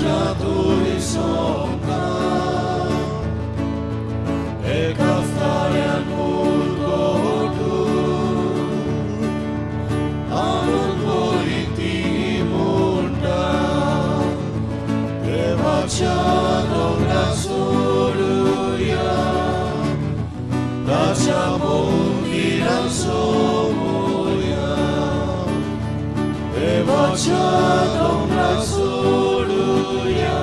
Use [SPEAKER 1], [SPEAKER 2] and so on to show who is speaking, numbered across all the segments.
[SPEAKER 1] तुज्या सोंपता एका ताळ्यान उरगोटून आनंद बरी ती म्हणटा देवाच्या दोंगरा सोडुया ताच्या मंदिरान सोमोया देवाच्या दोंगरा सोडुया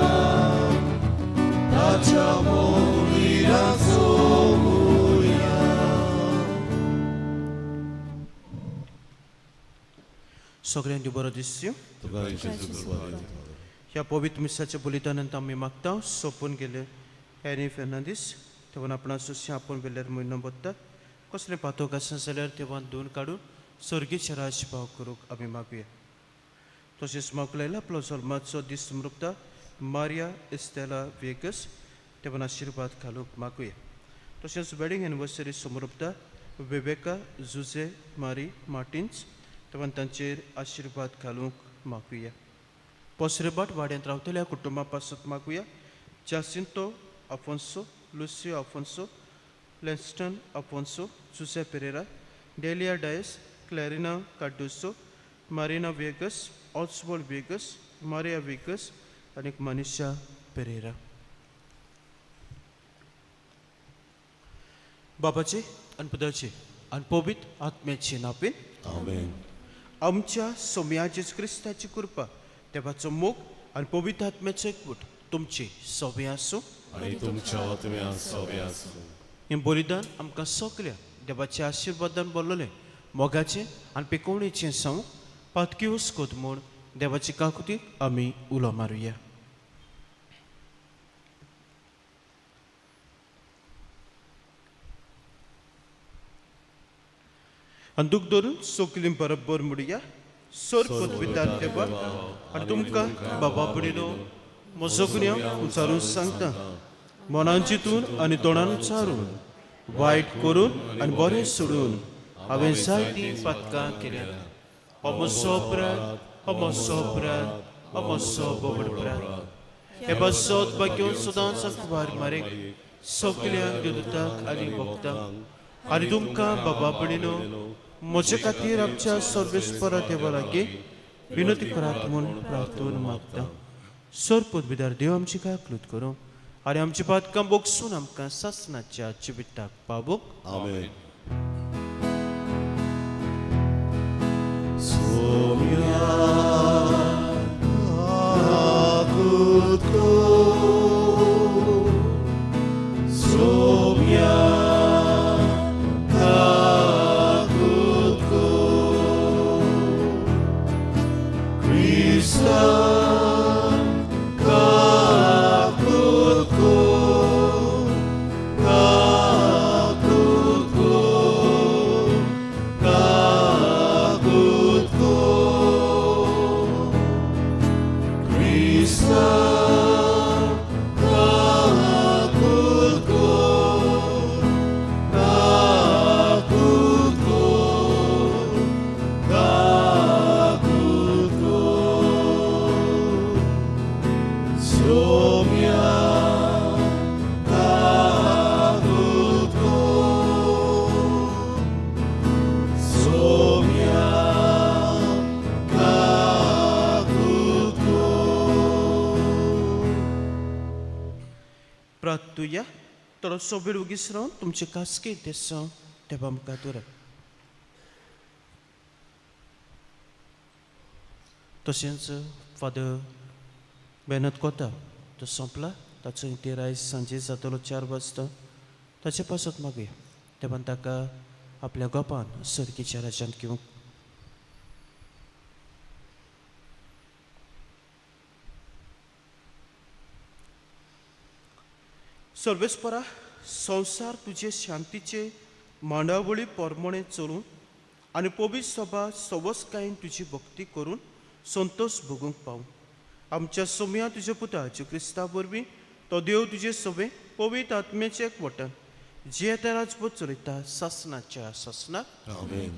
[SPEAKER 1] ताच्या मंदिरान सोमोया.
[SPEAKER 2] सगळ्यांनी बरो दिसयो.
[SPEAKER 1] तुका जेजू कृपा.
[SPEAKER 2] ह्या पवित्र मिसाच्या बलिदानांत आमी मागता सोंपून गेले हॅरी फेर्नांदीस तेव्हा आपणा सुशी आपूण वेल्यार म्हयनो बत्ता कसलें पातोक आसा जाल्यार तेव्हा धुवन काडून सर्गीचे राजभाव करूंक आमी मागुया. तशेंच मागूंक लायला आपलो जल्माचो दीस समृपता मारिया इस्तेला वेगस तेव्हा आशिर्वाद घालूंक मागुया. तशेंच वेडींग एनिवर्सरी समृपता विवेका जुजे मारी मार्टिन्स तेव्हा तांचेर आशिर्वाद घालूंक मागुया. पोसरेबाट वाड्यांत रावतल्या कुटुंबा पासत मागुया. Jacinto Afonso, Lucio Afonso, Lanston Afonso, Jose Pereira, Delia Dias, Clarina Cardoso, Marina Vegas, Oswald Vegas, Maria Vegas आनी मनीषा पेरेरा. बाबाचे आनी पुताचे आनी पवित्र आत्म्याचे नापेन.
[SPEAKER 1] आमेन.
[SPEAKER 2] आमच्या सोम्या जेजू क्रिस्ताची कृपा, देवाचो मोग आनी पवित्र आत्म्याचो एकवट तुमची सवे आसूं.
[SPEAKER 1] आनी तुमच्या आत्म्या सोबे आसूं.
[SPEAKER 2] हें बलिदान आमकां सगल्या देवाच्या आशिर्वादान भरलेलें मोगाचें आनी पिकोवणेचें सांव पातकी कोत म्हूण देवाची काकुतीक आमी उलो मारुया. आनी दूख धरून सगलीं बरोबर म्हणुया. सर पदवितार देवा आनी तुमकां बाबा भयणीनो म्हजो गुन्यांव उचारून सांगता. मनान चिंतून आनी तोंडान उचारून, वायट करून आनी बरें सोडून हांवें जायतीं पातकां केल्यात. हो म्हजो अपराध, हो म्हजो अपराध, हो म्हजो बोबड अपराध. हे पासत भाग्योन सदांच आंकवार मारेक, सगल्या देवदूतांक आनी भक्तांक आनी तुमकां बाबा भयणीनो म्हजे खातीर आमच्या सर्वेस्परा देवा लागीं विनंती करात म्हूण प्रार्थून मागता. सर पदवीदार देव आमची काकलूत करूं आनी आमची पातकां बोगसून आमकां सासणाच्या जिविताक पावोक.
[SPEAKER 1] आमेन. सोम्या काकूत कर, सोम्या काकूत कर, क्रिस्ता काकूत कर, काकूत कर, काकूत कर, क्रिस्ता काकूत कर, काकूत कर, काकूत कर, सोम्या काकूत कर, सोम्या काकूत कर.
[SPEAKER 2] प्रार्थुया. थोडोसो वेळ वगीच रावन तुमचे खासगी देसांव देवा मुखार दवरात. तशेंच फादर बेनत कोता तो सोंपला, ताचो इंतेर आयज सांजे जातलो 4 वाजता. ताचे पासत मागया देवान ताका आपल्या गोपान सर्गीच्या राज्यांत घेवंक. सर्वेस्परा, संवसार तुजे शांतीचे मांडावळी पोरमोणे चलून आनी पवित्र सभा सवसकायेन तुजी भक्ती करून संतोश भोगूंक पावूं. आमच्या सोम्या तुज्या पुता जेजू क्रिस्ता वरवीं, तो देव तुजे सवे पवित्र आत्म्याचे एकवटान जियेता राजपूत चलयता सासनाच्या सासनाक.
[SPEAKER 1] आमेन.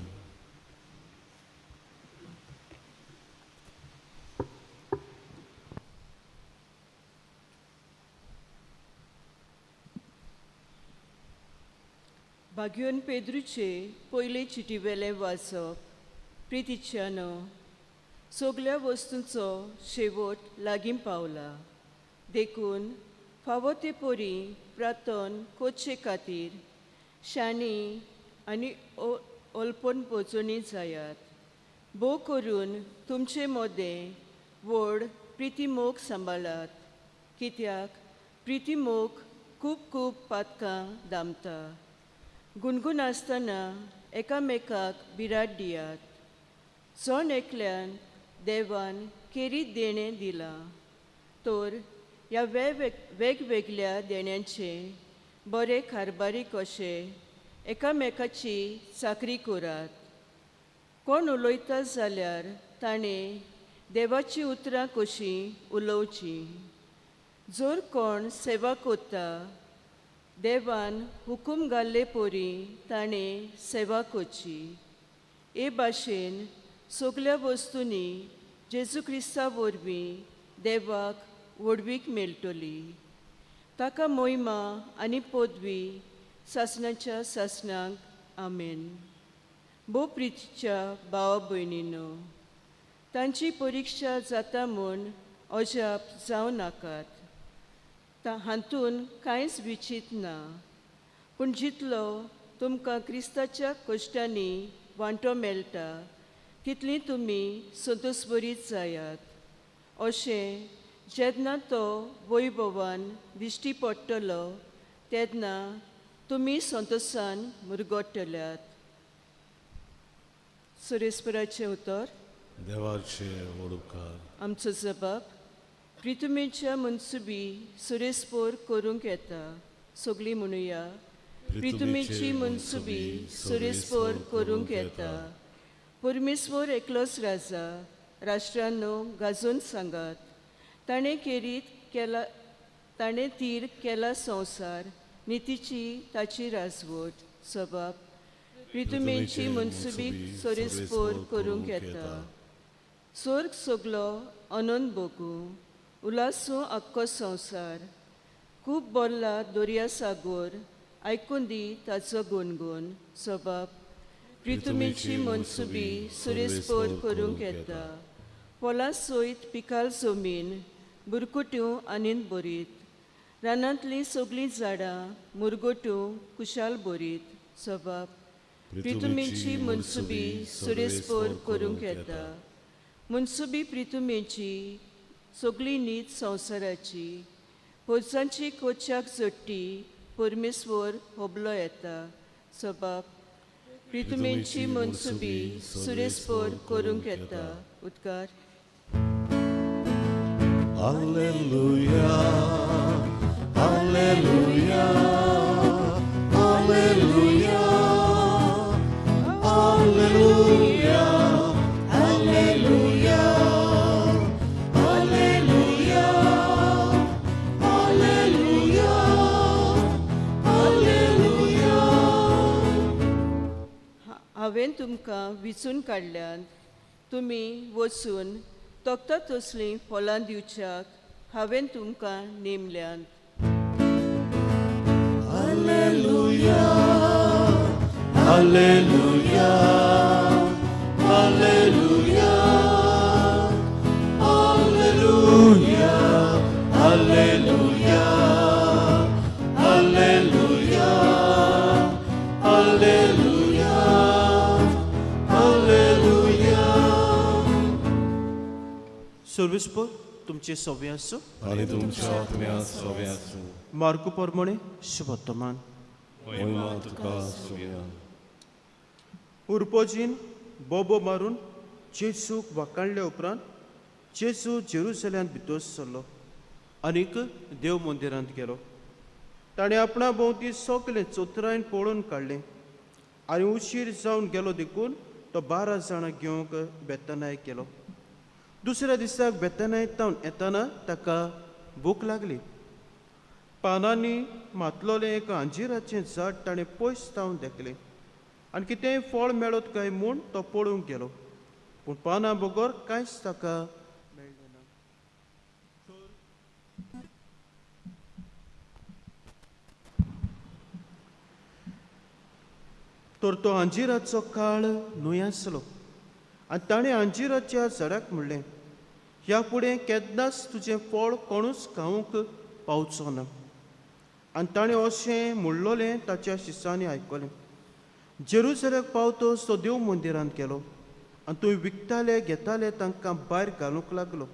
[SPEAKER 3] भाग्योन पेद्रूचे पयले चिटीवेलें वाचप. प्रितीच्यानो, सगल्या वस्तूंचो शेवट लागीं पावला, देखून फावो ते परी प्रार्थन करचे खातीर शाणी आनी अल्पन पोचोणी जायात. भोव करून तुमचे मदें व्हड प्रितीमोग सांबाळात, कित्याक प्रितीमोग खूब खूब पातकां दामता. गुणगुण आसतना एकामेकाक बिराड दियात. जण एकल्यान देवान केरीत देणें दिलां, तर ह्या वेगवेगळ्या देण्यांचें बरें कारबारी कशें एकामेकाची चाकरी करात. कोण उलयता जाल्यार ताणें देवाचीं उतरां कशीं उलोवचीं. जर कोण सेवा करता, देवान हुकूम घाल्ले परी ताणें सेवा करची. हे भाशेन सगल्या वस्तूंनी जेजू क्रिस्ता वरवीं देवाक व्हडवीक मेळटली. ताका मोहिमा आनी पदवी सासणाच्या सासणाक. आमेन. भोव प्रितीच्या भावा भयणीनो, तांची परिक्षा जाता म्हूण अजाप जावं नाकात. हातून कांयच विचीत ना, पूण जितलो तुमकां क्रिस्ताच्या कश्टांनी वांटो मेळटा तितली तुमी संतोसबरीत जायात. अशें जेन्ना तो वैभवान दिश्टी पडटलो तेन्ना तुमी संतोसान मुरगट्टल्यात. सुरेस्पराचें उतर.
[SPEAKER 1] देवाचे वडुपकार.
[SPEAKER 3] आमचो जबाब प्रितुमेच्या मनसुबी सुरेस्पोर करूंक येता. सगळीं म्हणुया, प्रितुमेची मनसुबी सुरेस्पोर करूंक येता. परमेश्वर एकलोच राजा, राष्ट्रांनो गाजोवन सांगात. ताणें केरीत केला, ताणें तीर केला संवसार, नितीची ताची राजवट. सबाब प्रितुमेची मनसुबी सोरेस्पोर करूंक येता. स्वर्ग सगलो अनंत भोगूं, उल्हासूं आख्खो संवसार. खूब बोल्ला दर्या सागोर, आयकून दी ताचो गुणगुण. सबाब प्रितुमेची मनसुबी सुरेस्पोर करूंक येता. पोला सयत पिकाल जमीन बुरकुट्यो आनीत बरीत, रानांतलीं सगळीं झाडां मुरगट्यो कुशाल बरीत. सबाब प्रितुमेची मनसुबी सुरेस्पोर करूंक येता. मनसुबी प्रितुमेची सगळी नीत संवसाराची, पोरसांची कोच्याक जोडटी परमेश्वर होबलो येता. सबाब प्रितुमेची मनसुबी सुरेस्पोर करूंक येता. उदकार.
[SPEAKER 1] Alleluia, Alleluia, Alleluia, Alleluia, Alleluia, Alleluia, Alleluia, Alleluia.
[SPEAKER 3] हांवें तुमकां विचून काडल्यात, तुमी वचून तोखता तसलीं फळां दिवच्याक हांवें तुमकां नेमल्यांत.
[SPEAKER 1] Alleluia, Alleluia, Alleluia, Alleluia, Alleluia, Alleluia, Alleluia, Alleluia.
[SPEAKER 2] सर्वेस्पोर तुमचे सवे आसूं.
[SPEAKER 1] आनी तुमच्या आत्म्या सवे आसूं.
[SPEAKER 2] मार्कू प्रमाणे शुभवर्तमान.
[SPEAKER 1] महिमा तुका सोव्या.
[SPEAKER 2] उरपोजीन बोबो मारून जेजूक वाकाणल्या उपरांत जेजू जेरुसल्यांत भितर सरलो आनीक देव मंदिरांत गेलो. ताणें आपणा भोंवती सगलें चतुरायेन पळोवन काडलें आनी उशीर जावन गेलो देखून तो 12 जाणां घेवंक बेतनाय गेलो. दुसऱ्या दिसाक बेतनाय तावन येतना ताका भूक लागली. पानांनी मातलोलें एक अंजिराचें झाड ताणें पयस तावन देखलें आनी कितेंय फळ मेळत काय म्हूण तो पळोवंक गेलो, पूण पानां बगर कांयच ताका मेळ्ळें ना. तर तो अंजिराचो काळ न्हय आसलो. आनी ताणें अंजिराच्या झाडाक म्हणलें, ह्या फुडें केन्नाच तुजें फळ कोणूच खावंक पावचो ना. आनी ताणें अशें म्हणलोलें ताच्या शिसांनी आयकलें. जेरुसलेक पावतच तो देव मंदिरांत गेलो आनी थंय विकताले घेताले तांकां भायर घालूंक लागलो.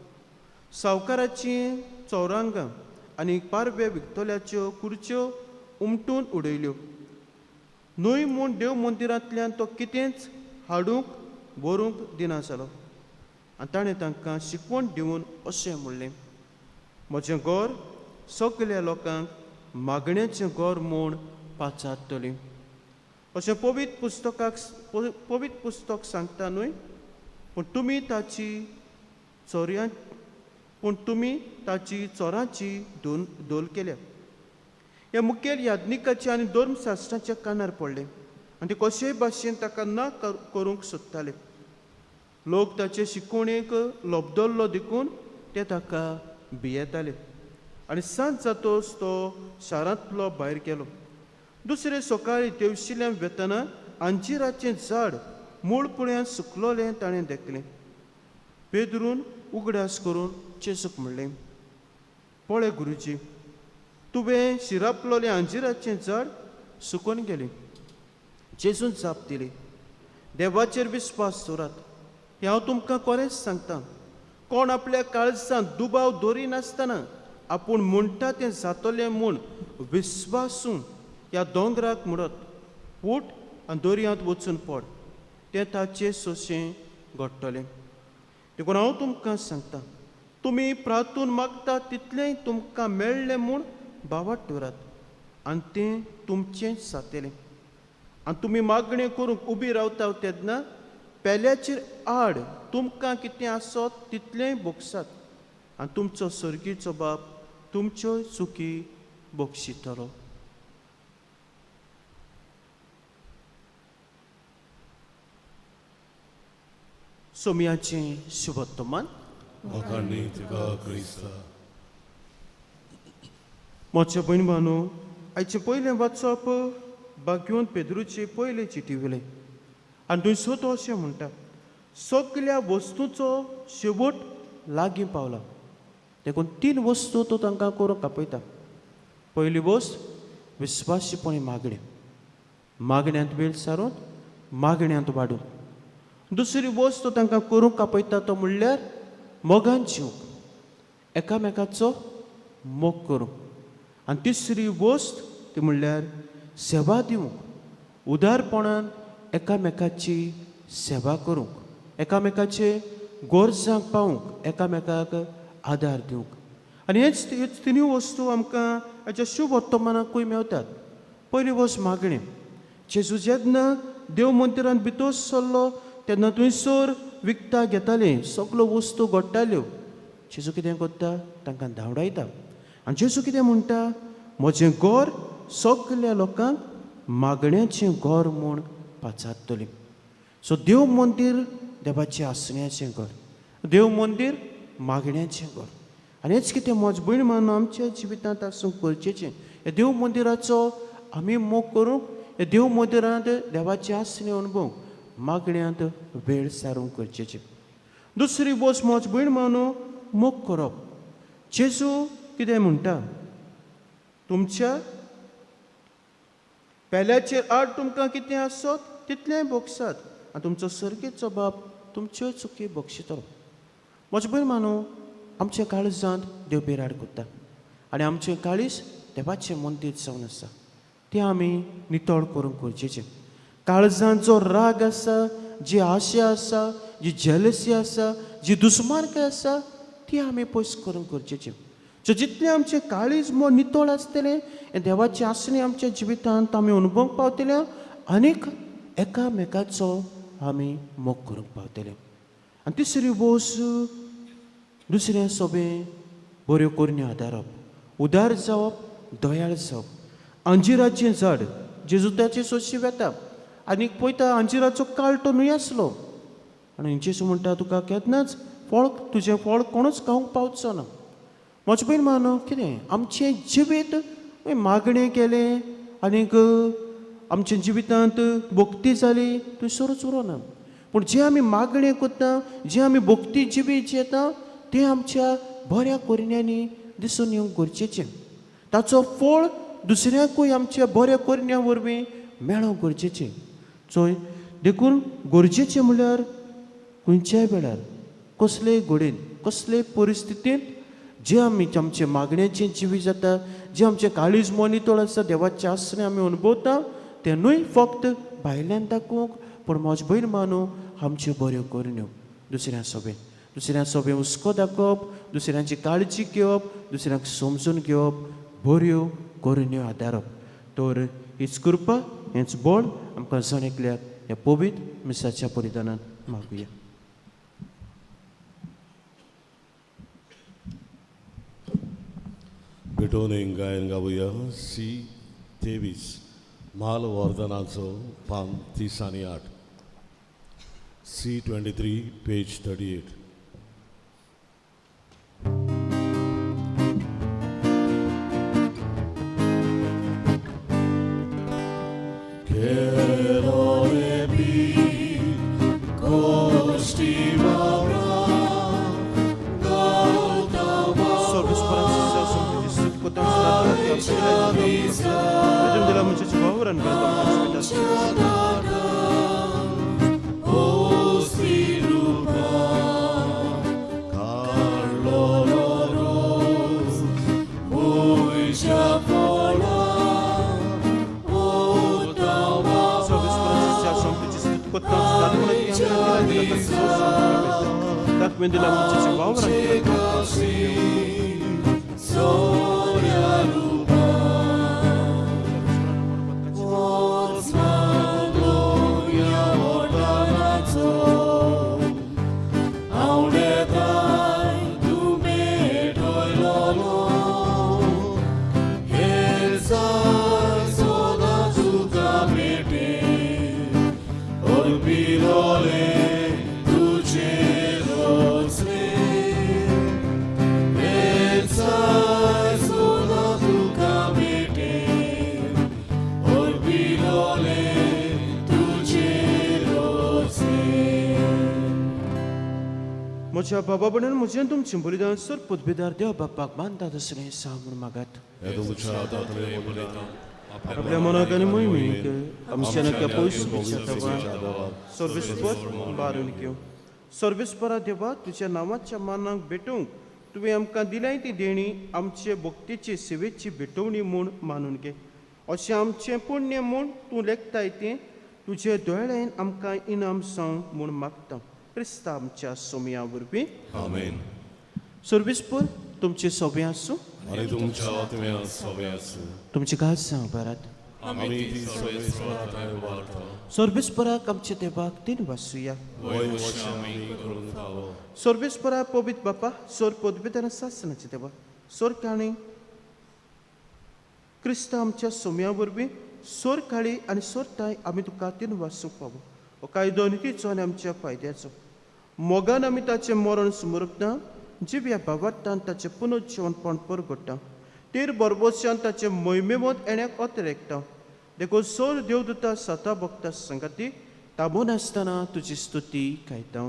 [SPEAKER 2] सावकाराचीं चौरांगां आनी पारवे विकतल्याच्यो खुर्च्यो उमटून उडयल्यो. न्हय म्हूण देव मंदिरांतल्यान तो कितेंच हाडूंक व्हरूंक दिना जालो. आनी ताणें तांकां शिकवण दिवन अशें म्हणलें, म्हजें घर सगल्या लोकांक मागण्याचें घर म्हूण पाचारतलें. अशें पवित्र पुस्तकाक पवित्र पुस्तक सांगता न्हय, पूण तुमी ताची चोरयां पूण तुमी ताची चोरांची दोन धोल केल्या. ह्या मुखेल याज्ञिकाच्या आनी धर्मशास्त्राच्या कानार पडलें आनी ते कशेय भाशेन ताका ना करूंक सोदताले. लोक ताचे शिकवणेक लोबदल्लो देखून ते ताका भियेताले. आनी सांज जातच तो शारांतलो भायर गेलो. दुसरे सकाळीं तेवशिल्यान वेतना अंजिराचें झाड मूळ पुळ्यान सुकलोलें ताणें देखलें. पेदरून उगडास करून चेसूक म्हणलें, पळय गुरुजी, तुवें शिरापलोलें अंजिराचें झाड सुकून गेलें. जेजून जाप दिली, देवाचेर विस्वास दवरात, हें हांव तुमकां खरेंच सांगता. कोण आपल्या काळजांत दुबाव दवरिनासतना आपूण म्हणटा तें जातलें म्हूण विस्वासून ह्या दोंगराक म्हणत उठ आनी दर्यांत वचून पड, तें ताचें सोशें घडटलें. देखून हांव तुमकां सांगता, तुमी प्रार्थून मागता तितलेंय तुमकां मेळ्ळें म्हूण भावार्थ दवरात आनी तें तुमचेंच जातलें. आनी तुमी मागणें करूंक उबी रावता तेन्ना पेल्याचेर आड तुमकां कितें आसत तितलेंय भोगसात आनी तुमचो सर्गीचो बाप तुमच्यो चुकी बक्षितलो. सोमयाचें शुभत्तमान.
[SPEAKER 1] वाखाणणी तुका क्रिस्ता.
[SPEAKER 2] म्हज्या भयण भावनो, आयचें पयलें वाचप बाग्योन पेद्रूचे पयले चिटी वयलें आनी थंयसर तो अशें म्हणटा, सगल्या वस्तूचो शेवट लागीं पावला. देखून तीन वस्तू तो तांकां करूंक आपयता. पयली वस्त विस्वासीपणी मागणें, मागण्यांत वेळ सारून मागण्यांत वाडून. दुसरी वस्त तांकां करूंक आपयता तो म्हणल्यार मोगान जिवंक, एकामेकाचो मोग करूंक. आनी तिसरी वस्त ती म्हणल्यार सेवा दिवंक, उदारपणान एकामेकाची सेवा करूंक, एकामेकाचे गरजांक पावूंक, एकामेकाक आदार दिवंक. आनी हेच ह्यो तिनूय वस्तू आमकां हाच्या शुभ वर्तमानाकूय मेवतात. पयली वस्त मागणें. जेजू जेन्ना देव मंदिरांत भितर सरलो तेन्ना थंयसर विकता घेताले, सगळ्यो वस्तू घडटाल्यो. जेजू कितें करता, तांकां धांवडायता. आनी जेजू कितें म्हणटा, म्हजें घर सगल्या लोकांक मागण्याचें घर म्हूण पाचारतलें. सो देव मंदीर देवाचें आसण्याचें घर, देव मंदीर मागण्याचें घर. आनी हेच कितें म्हज भयण मान आमच्या जिवितांत आसूंक गरजेचें. ह्या देव मंदिराचो आमी मोग करूंक, ह्या देव मंदिरांत देवाचें आसणें अणभवूंक मागण्यांत वेळ सारूंक गरजेचें. दुसरी वस्त म्हज भयण मानू मोग करप. जेजू कितें म्हणटा, तुमच्या पेल्याचेर आड तुमकां कितें आसत तितलेंय भोगसात आनी तुमचो सर्गेचो बाप तुमच्यो चुकी बक्षितलो. म्हजे भयण मानू आमच्या काळजांत देव बिराड करता आनी आमचें काळीज देवाचें मंदीर जावन आसा, तें आमी नितळ करूंक गरजेचें. काळजांत जो राग आसा, जी आशा आसा, जी जेलसी आसा, जी दुस्मानकाय आसा, ती आमी पयस करूंक गरजेचें. सो जितलें आमचें काळीज मोर नितळ आसतलें, हें देवाचें आसणें आमच्या जिवितांत आमी अणभवूंक पावतले आनीक एकामेकाचो आमी मोग करूंक पावतले. आनी तिसरी वस्त दुसऱ्या सोबें बऱ्यो करण्यो आदारप, उदार जावप, दयाळ जावप. अंजिराचें झाड जेजू ताचे सोशी वेता आनी पळयता अंजिराचो काळ तो न्हय आसलो आनी जेजू म्हणटा तुका केन्नाच फळ, तुजें फळ कोणूच खावंक पावचो ना. म्हजें भयण मानो कितें आमचें जिवीत मागणें केलें आनीक आमच्या जिवितांत भक्ती जाली थंयसरूच उरोना, पूण जें आमी मागणें करता, जें आमी भक्ती जिवीत जियेता तें आमच्या बऱ्या करण्यांनी दिसून येवंक गरजेचें. ताचो फळ दुसऱ्याकूय आमच्या बऱ्या करण्या वरवीं मेळोंक गरजेचें. चोय देखून गरजेचें म्हणल्यार खंयच्याय वेळार कसलेय घडयेन कसलेय परिस्थितींत जें आमी आमचें मागण्याचें जिवीत जाता, जें आमचें काळीज मोनितोळ आसा, देवाचें आसणें आमी अणभवता, तें न्हय फक्त भायल्यान दाखोवंक, पूण म्हज भयण मानू आमच्यो बऱ्यो करण्यो दुसऱ्या सोबेन, दुसऱ्या सोबेन हुस्को दाखोवप, दुसऱ्यांची काळजी घेवप, दुसऱ्यांक समजून घेवप, बऱ्यो करण्यो आदारप. तर हीच कृपा हेंच बळ आमकां जण एकल्याक ह्या पवित्र मिसाच्या बलिदानान मागुया.
[SPEAKER 1] भेटोवन गायन गावया सी 23 म्हाल वर्धनाचो पान 30 आनी 8 सी 23 पेज 38.
[SPEAKER 2] म्हज्या बाबा भयणान म्हजें तुमचें बलिदान सर पदवेदार देव बापाक मानता तसलें सा म्हूण मागात. आपल्या मनाक आनी मोहिमेक आमच्या नक्या पयस सर्वेस्पर बारून घेवं. सर्वेस्परा देवा, तुज्या नांवाच्या मानाक भेटोवंक तुवें आमकां दिल्याय ती देणी आमचे भक्तीचे सेवेची भेटवणी म्हूण मानून घे. अशें आमचें पुण्य म्हूण तूं लेखताय तें तुजे दोळ्यान आमकां इनाम सांग म्हूण मागता क्रिस्ता आमच्या सोमया वरवीं.
[SPEAKER 1] आमेन.
[SPEAKER 2] सर्वेस्पर तुमचें सोबें आसूं
[SPEAKER 1] आनी तुमच्या आत्म्या सोबें आसूं.
[SPEAKER 2] तुमची काज सांग बरात.
[SPEAKER 1] आमी ती सर्वेस्परा वाडटा.
[SPEAKER 2] सर्वेस्पराक आमच्या देवाक तीन वासुया.
[SPEAKER 1] वय वशें आमी करूंक फावो.
[SPEAKER 2] सर्वेस्परा पवित्र बापा सोर पदवेदार सासनाचे देवा सोर काणी क्रिस्ता आमच्या सोम्या वरवीं सोर काळी आनी सोरताय आमी तुका तीन वासूंक पावो. हो कायदो नितीचो आनी आमच्या फायद्याचो मोगान आमी ताचें मरण सुमरपता, जिव्या भावार्थान ताचें पुनर्जीवनपण परगट्टा, तेर बरबोशान ताचें मोहिमेमत येण्याक अतिरेकता. देखून सोर देवदूता सता भक्ता संगाती ताबून आसतना तुजी स्तुती गायता.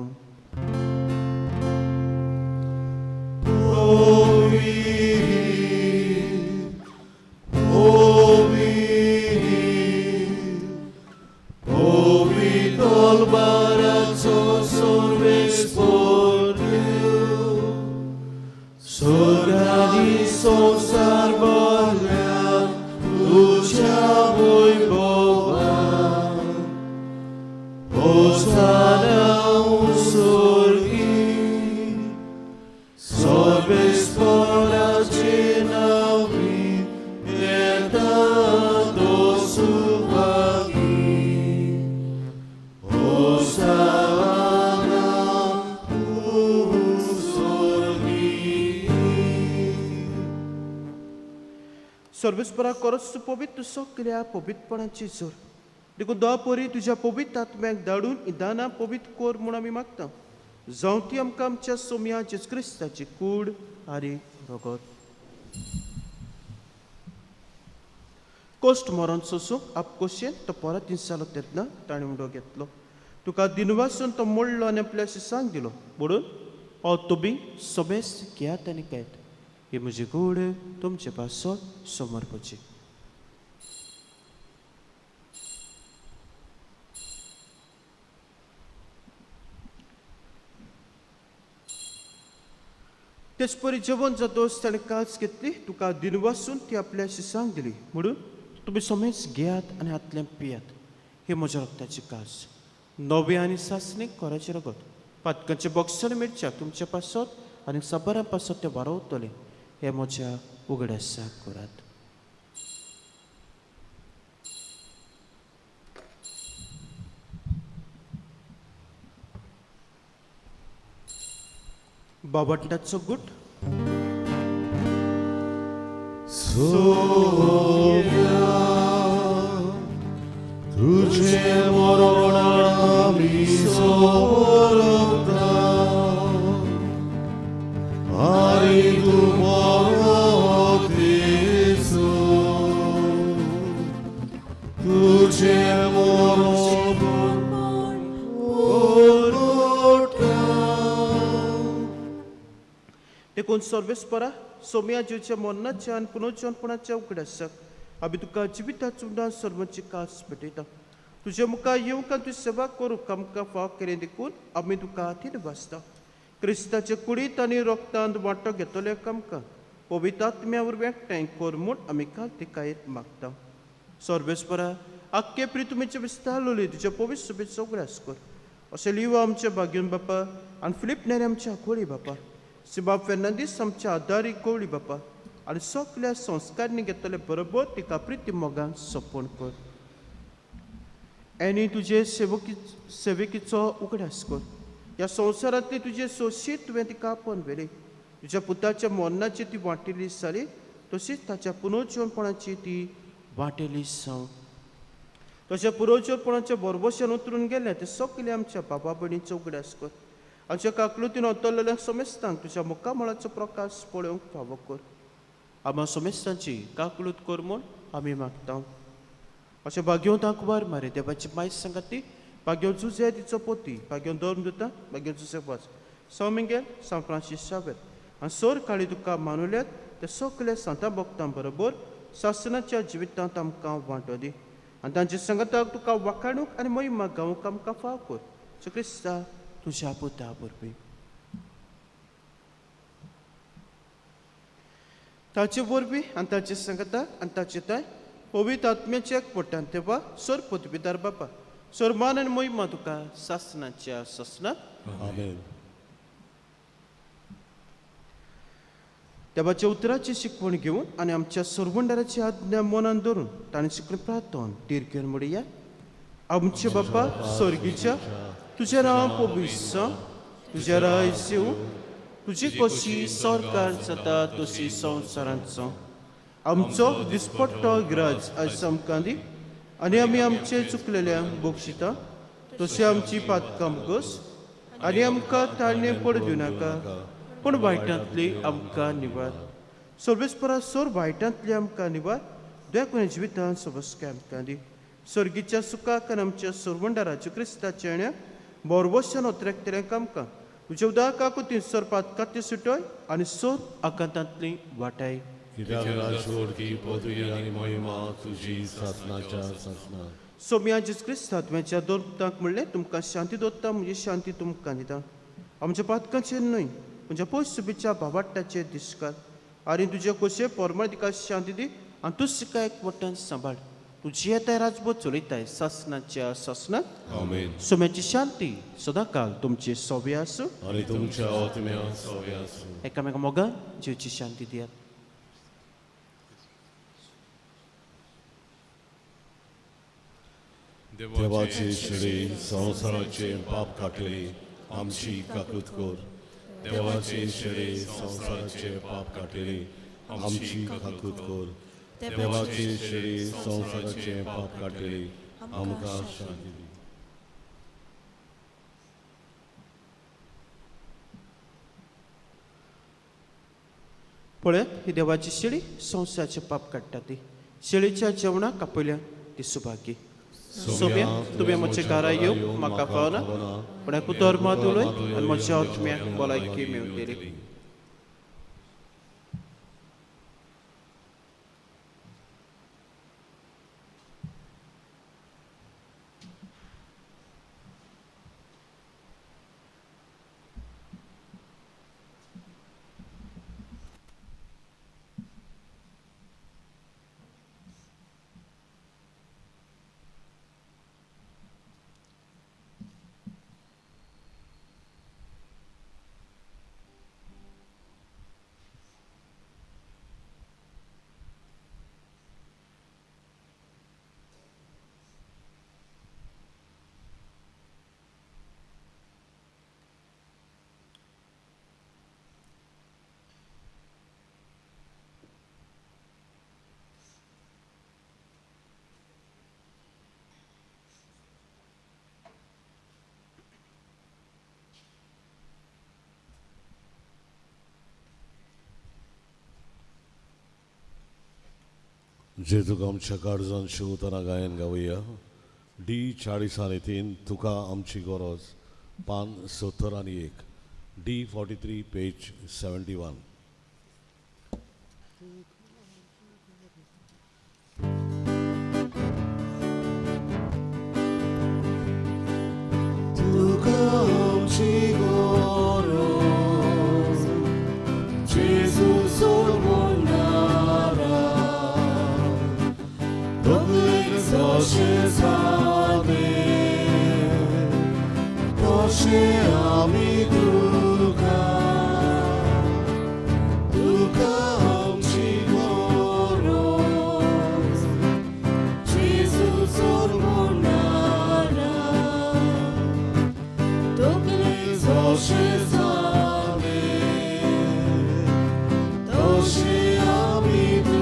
[SPEAKER 2] सर्वेस्परा करस पवित्र सगळ्या पवित्रपणाची जोर देखून दो परी तुज्या पवित्र आत्म्याक धाडून इदाना पवित्र कोर म्हूण आमी मागता. जावं ती आमकां आमच्या सोम्या जेजू क्रिस्ताची कूड आनी रगत. कश्ट मरण सोसूंक आपकोशेन तो परत दिसालो तेन्ना ताणें उडो घेतलो. तुका दिनवासून तो मोडलो आनी आपल्या शिसांक दिलो म्हणून हो तुमी समेस्त घेयात आनी खायात. ही म्हजी कूड तुमचे पासत समर्पची. तेच परी जेवण जातोच ताणें कास घेतली, तुका दिनवासून ती आपल्या शिसांक दिली म्हणून तुमी समेज घेयात आनी हातलें पियात. ही म्हज्या रक्ताची कास, नवे आनी सासणीक कोराचें रगत, पातकांचें बॉक्सण मिरच्या तुमच्या पासत आनी साबारां पासत तें वारोवतलें. हें म्हज्या उगडासाक करात. बाबट्टाचो गुट.
[SPEAKER 1] तुझे मरण आमी सोरता आनी तूं मरतेसो तुझे मरण
[SPEAKER 2] देखून सर्वेस्परा सोम्या जिवच्या मरणाच्या आनी पुनर्जनपणाच्या उगडासाक आमी तुका जिविताचो उडान सर्वांची कास भेटयता. तुजे मुखार येवंक आनी तुजी सेवा करूंक आमकां फाव केलें देखून आमी तुका हातीन वाचता. क्रिस्ताचे कुडींत आनी रोगतांत वांटो घेतले आमकां पवित्र आत्म्या वरवीं एकठांय कर म्हूण आमी कालतिकायेत मागता. सर्वेस्परा आख्खे प्रितुमेचे विस्तारलोली तुज्या पवित्र सभेचो उगडास कर. अशें लिवा आमच्या भाग्योन बापा आनी फिलीप नेरे आमच्या कोळी बापा, सिबाब फेर्नांदीस आमच्या आदारी कोवळी बापा आनी सगल्या संस्कारांनी घेतले बरोबर तिका प्रिती मोगान सोंपण कर. आनी तुजे सेवकीचो उगडास कर. ह्या संवसारांतली तुजे सोशी तुवें तिका आपोवन व्हेली. तुज्या पुताच्या मरणाची ती वांटेली जाली, तशीच ताच्या पुनर्जीवनपणाची ती वांटेली जावं. तशें पुरोजपणाच्या बरबशान उतरून गेलें ते सगळे आमच्या बाबा भयणीचो उगडास कर. आमच्या काकलुतीन अतरलेल्या समेस्तांक तुज्या मुखामळाचो प्रकाश पळोवंक फावो कर. आमा समेस्तांची काकलूत कर म्हूण आमी मागता. अशें भाग्यवंतांक कुमार मारे देवाची मायज सांगाती, भाग्यो जुजे तिचो पोती, भाग्यो धर्म दिता, भाग्यो जुजे वास, साव मिंगेल, सांव फ्रांसीस शावेर आनी सोर काळी तुका मानुल्यात ते सगळे सांतां भक्तां बरोबर सासनाच्या जिवितांत आमकां वांटो दी आनी तांचे संगताक तुका वाखाणूक आनी महिमा गावंक आमकां फाव कर. सो क्रिस्ता तुज्या पुता वरवीं. ताचे वरवीं आनी ताचे संगताक आनी ताचे ताय पवित्र आत्म्याच्या एकवटान तेवा सर पदवीदार बापा सरमान आनी महिमा तुका सासनाच्या सासनात.
[SPEAKER 1] आमेन.
[SPEAKER 2] देवाच्या उतराची शिकवण घेवन आनी आमच्या सरवंडाराची आज्ञा मनान धरून ताणें शिकलें प्रार्थन धीर घेवन म्हणया. आमचे बापा स्वर्गीच्या, तुजें नांव पवित्र जावं, तुजें राज्य येवं, तुजी कशी सरकार जाता तशी संवसारांत जावं. आमचो दिसपट्टो ग्राज आयज आमकां दी आनी आमी आमचे चुकलेल्यांक बक्षिता तशी आमची पातकां कस आनी आमकां ताळणे पड दिवं नाका, पूण वायटांतली आमकां निवार. सर्वेस्परा सोर वायटांतली आमकां निवार, दुय्या जिवितांत सबस्काय आमकां दी. सर्गीच्या सुखाक आनी आमच्या सरवंडाराच्या क्रिस्ताच्या येण्या बोरवशान ओतरेकतल्यांक आमकां तुज्या उदकाकू ती सोर पातकां सुटय आनी सोर आकांतांतली वाटाय.
[SPEAKER 1] कित्याक राजवटी पदवी आनी महिमा तुजी सासनाच्या सासना.
[SPEAKER 2] सोम्या जेजू क्रिस्ता तुवें दोन पुतांक म्हणलें, तुमकां शांती दवरता, म्हजी शांती तुमकां दिता. आमच्या पातकांचेर न्हय म्हज्या पयस सुबेच्या भावाट्टाचेर दिसकार आनी तुजे खोशये पोरमाण तिका शांती दी आनी तूं तिका एकवटान सांबाळ. तूं जियेताय राजबोध चलयताय सासनाच्या सासनात.
[SPEAKER 1] आमेन.
[SPEAKER 2] सोम्याची शांती सदांकाल तुमची सोबी आसूं
[SPEAKER 1] आनी तुमच्या आत्म्या सोबी आसूं.
[SPEAKER 2] एकामेका मोगान जिवची शांती दियात.
[SPEAKER 1] देवाचे शिडी संवसाराचे पाप काडटली आमची काकूत कर. देवाचे शिडी संवसाराचे पाप काडटली आमची काकूत कर. देवाचे शिडी संवसाराचे पाप काडटली आमकां शांती दी.
[SPEAKER 2] पळयात ही देवाची शिडी संवसाराचे पाप काडटा ती. शेळीच्या जेवणाक आपयल्या ती सुभागी. सोम्या तुवें म्हज्या घरा येवंक म्हाका फावना, पूण एक उतर मात उलय आनी म्हज्या आत्म्याक भलायकी मेवतली.
[SPEAKER 1] जेजूक आमच्या काळजान शिवतना गायन गावया. डी 43 तुका आमची गरज, पान 71, डी 43 पेज 71. तुका आमची गरज जेजू सोडवणारा, तशें जालें तशें आमी तुका, तुका आमची गरज जेजू सोडवणारा, तशें जालें तशें आमी तुका.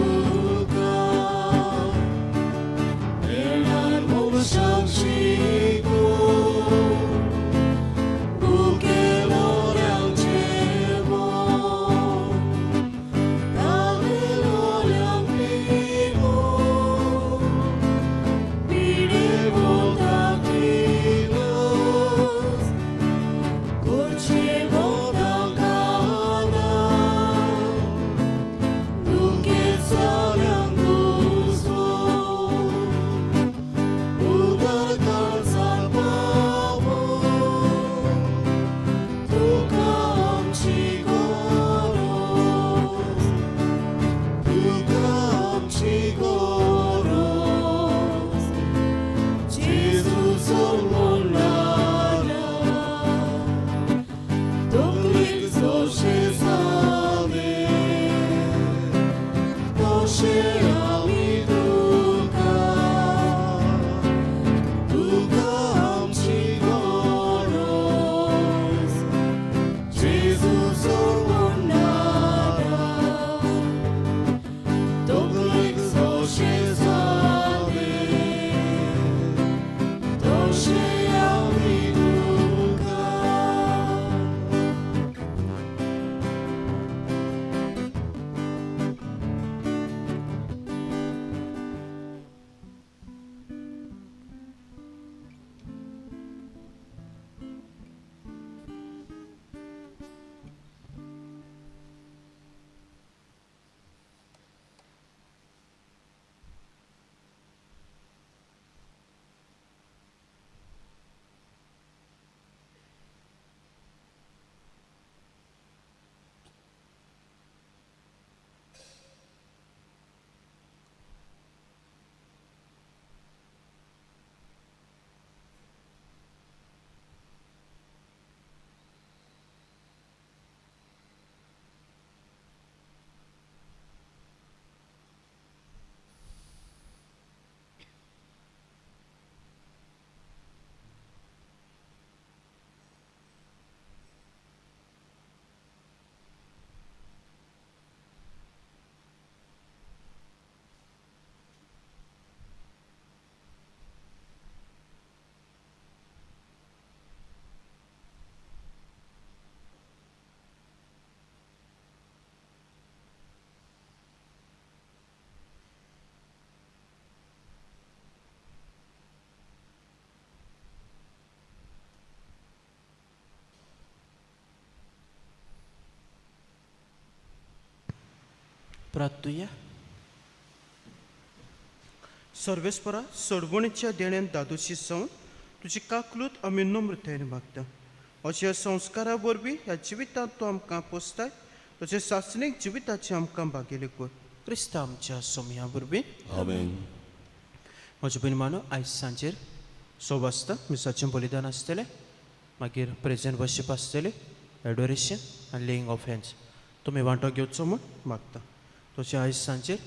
[SPEAKER 2] प्रार्थुया. सर्वेस्परा सोडवणीच्या देण्यान दादोशी सावन तुजी काकलूत आमी नम्रतायेन मागता. अशा संस्कारा वरवीं ह्या जिवितांत तूं आमकां पोसताय, तशें सासणीक जिविताचें आमकां भागेले कर, क्रिस्ता आमच्या सोमया वरवीं.
[SPEAKER 1] आमेन.
[SPEAKER 2] म्हजे भयण मानो, आयज सांजेर 6 वाजता मिसाचें बलिदान आसतलें, मागीर प्रेजेंट वर्शीप आसतलें, एडोरेशन आनी लेईंग ऑफ हँड्स. तुमी वांटो घेवचो म्हूण मागता. तशें आयज सांजेर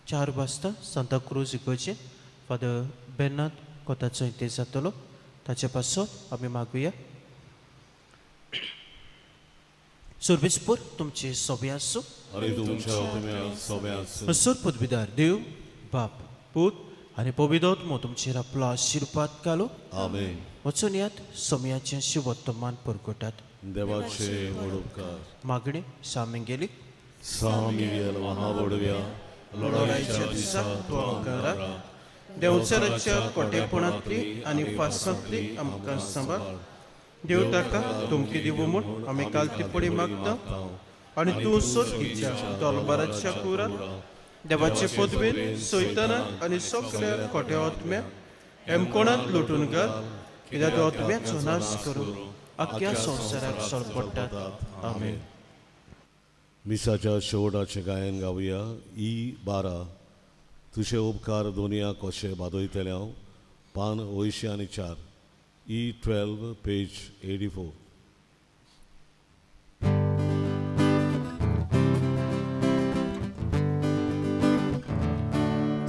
[SPEAKER 2] 4 वाजता सांता क्रूज इगर्जेन फादर बेर्नाद कोताचो इतिहास जातलो, ताचे पासत आमी मागुया. सर्वेस्पर तुमचे सोबे आसूं.
[SPEAKER 1] आनी तुमच्या आत्म्या सोबे आसूं.
[SPEAKER 2] सर पदवीदार देव बाप, पूत आनी पवित्र आत्मो तुमचेर आपलो आशिर्वाद घालूं.
[SPEAKER 1] आमेन.
[SPEAKER 2] वचून यात, सोमयाचें शिवोत्तमान परगटात.
[SPEAKER 1] देवाचे व्हड उपकार.
[SPEAKER 2] मागणी सामेंगेली.
[SPEAKER 1] सामिगेल महावडव्या, लढाईच्या दिसा
[SPEAKER 2] तूं आमकां राख. देंवचाराच्या कोटेपणांतली आनी फासांतली आमकां सांबाळ. देव ताका धमकी दिवं म्हूण आमी काल टिप्पणी मागता आनी तूं सोदकीच्या तलबाराच्या कुरान देवाचे पदवेन सैतानाक आनी सगल्या खोट्या आत्म्या हेमकोणांत लुटून घाल, कित्याक तो आत्म्याचो नाश करून आख्ख्या संवसाराक सळपडटात. आमेन.
[SPEAKER 1] मिसाच्या शेवटाचें गायन गावया. ई 12, तुजे उपकार दोनया कशे बादयतले हांव, पान 84, ई 12, पेज 84.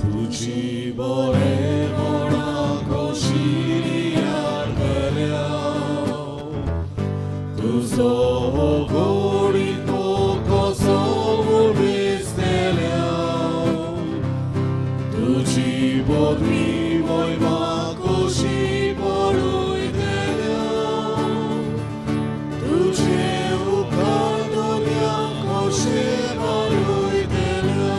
[SPEAKER 1] तुजी बरेपणा कशी आडकल्या, तुजो गोडीको कसो दिसतल्या, तुजी पदवी मोयमा कशी पळयतल्या, तुजे उपकार दुनिया कशे बाळयतल्या.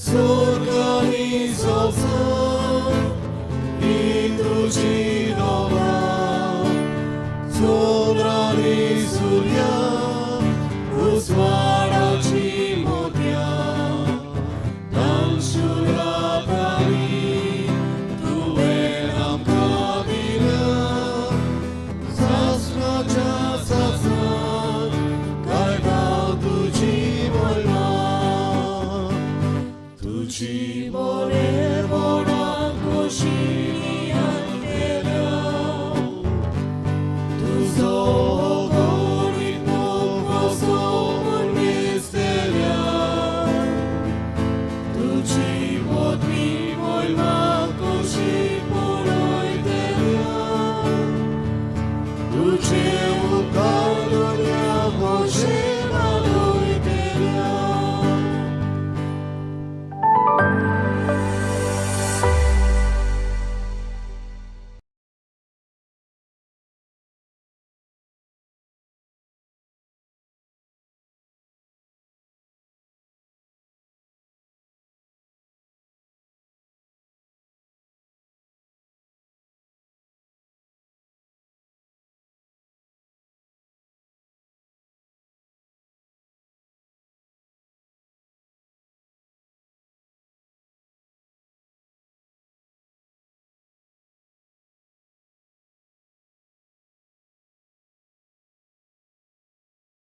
[SPEAKER 1] स्वर्गानी संवसार ही तुजी नोबा, चंद्रानी सुर्या उजवाडाची मोत्यां, दानशुरातारी तुवें आमकां दिल्या, सासणाच्या सासणाक गायता तुजी मोयमा. तुजी बरेपणा कशी आयकल्या, तुजो गोडीको कसो दिसतल्या, तुजी पदवी मोयमा कशी पळयतल्या, तुजे उपकार दुनिया कशे